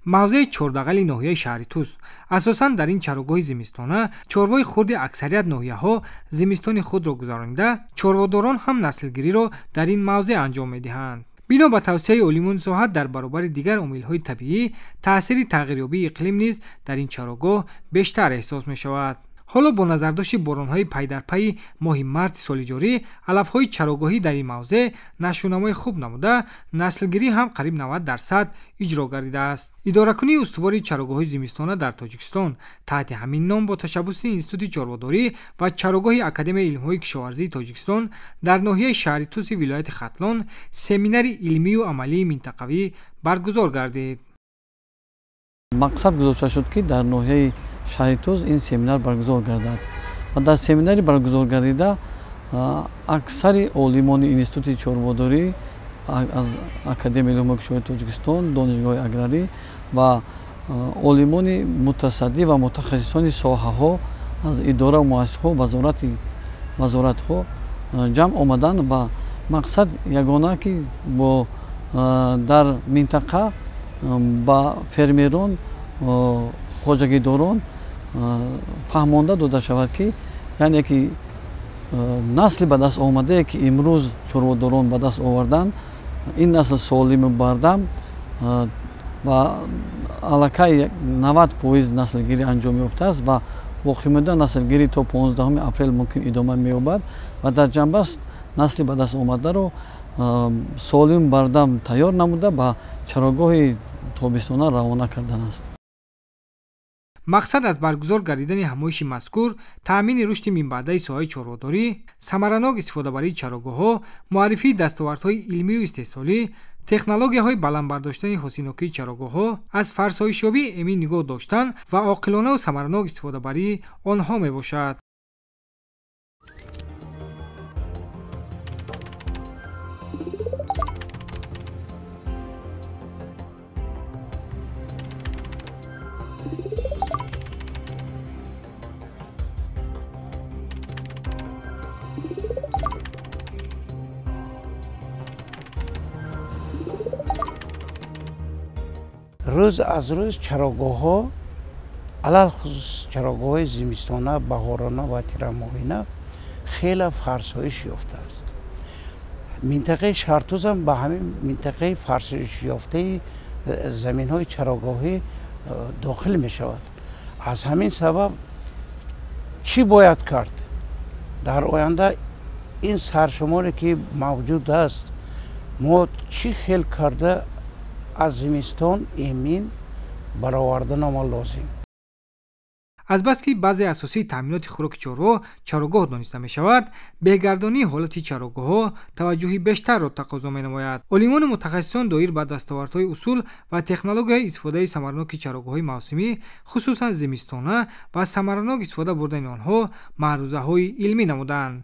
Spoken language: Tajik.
Мавзеи Чордағали ноҳияи шаҳри Тус. Асосан дар ин чарогоҳи зимистона чорвои хурди аксарият ноҳияҳо зимистони худро гузаронида, чорводорон ҳам наслгириро дар ин мавзеъ анҷом медиҳанд. Бино ба тавсияи олимони соҳа, дар баробари дигар омилҳои табиӣ, таъсири тағйирёбии иқлим низ дар ин чарогоҳ бештар эҳсос мешавад. Ҳоло бо назардошти боронҳои пайдарпайи моҳи марти соли ҷорӣ, алафҳои чарогоҳӣ дар ин мавзеъ нашъунамои хуб намуда, наслгирӣ ҳам қариб 90% иҷро гардидааст. Идоракунии устувори чарогоҳҳои зимистона дар Тоҷикистон таҳти ҳамин ном бо ташаббуси Институти чорводорӣ ва чарогоҳи Академияи илмҳои кишоварзии Тоҷикистон дар ноҳияи шаҳри Туси вилояти Хатлон семинари илмию амалии минтақавӣ баргузор гардид. Мақсад гузошта шуд, ки дар ноҳияи шаҳри Тус ин семинар баргузор гардад ва дар семинари баргузор гардида аксари олимони Институти чорводорӣ аз Академияи илмҳои кишоварзии Тоҷикистон, Донишгоҳи аграрӣ ва олимони мутасаддӣ ва мутахассисони соҳаҳо аз идора, муассисаҳо, вазоратҳо ҷамъ омаданд ва мақсад ягона ки бо дар минтақа ба фермерон, хоҷагидорон фаҳмонда дода шавад, ки яъне ки насли ба даст омадае, ки имрӯз чорводорон ба даст оварданд, ин насл солиму бардам ва аллакай 90% наслгирӣ анҷом ёфтааст ва боқимонда наслгирӣ то 15 апрел мумкин идома меёбад ва дар ҷанбаст насли ба даст омадаро солим бардам тайёр намуда ба чарогоҳи тобистона равона кардан аст. Мақсад аз баргузор гардидани ҳамоиши мазкур таъмини рушди минбаъдаи соҳаи чорводорӣ, самаранок истифодабарии чарогоҳҳо, муаррифии дастовардҳои илмию истеҳсолӣ, технологияҳои баланд бардоштани ҳосилнокии чарогоҳҳо, аз фарсоишёбии эмин нигоҳ доштан ва оқилонаву самаранок истифодабарии онҳо мебошад. Рӯз аз рӯз чарогоҳҳо, алалхусус чарогоҳҳои зимистона, баҳорона ва тирамоҳина хеле фарсоиш ёфтааст. Минтақаи Шаҳртузам ба ҳамин минтақаи фарсоишёфтаи заминҳои чарогоҳӣ дохил мешавад. Аз ҳамин сабаб чӣ бояд кард? Дар оянда ин саршуморе ки мавҷуд аст, мо чӣ хел карда аз зимистон эмин бароварданамо лозим. Азбаски баъзе асосии таъминоти хӯроки чорво чарогоҳ дониста мешавад, беҳгардонии ҳолати чарогоҳҳо таваҷҷӯҳи бештарро тақозо менамояд. Олимону мутахассисон доир ба дастовардҳои усул ва технологияи истифодаи самараноки чарогоҳҳои мавсимӣ, хусусан зимистона, ва самаранок истифода бурдани онҳо маърузаҳои илмӣ намуданд.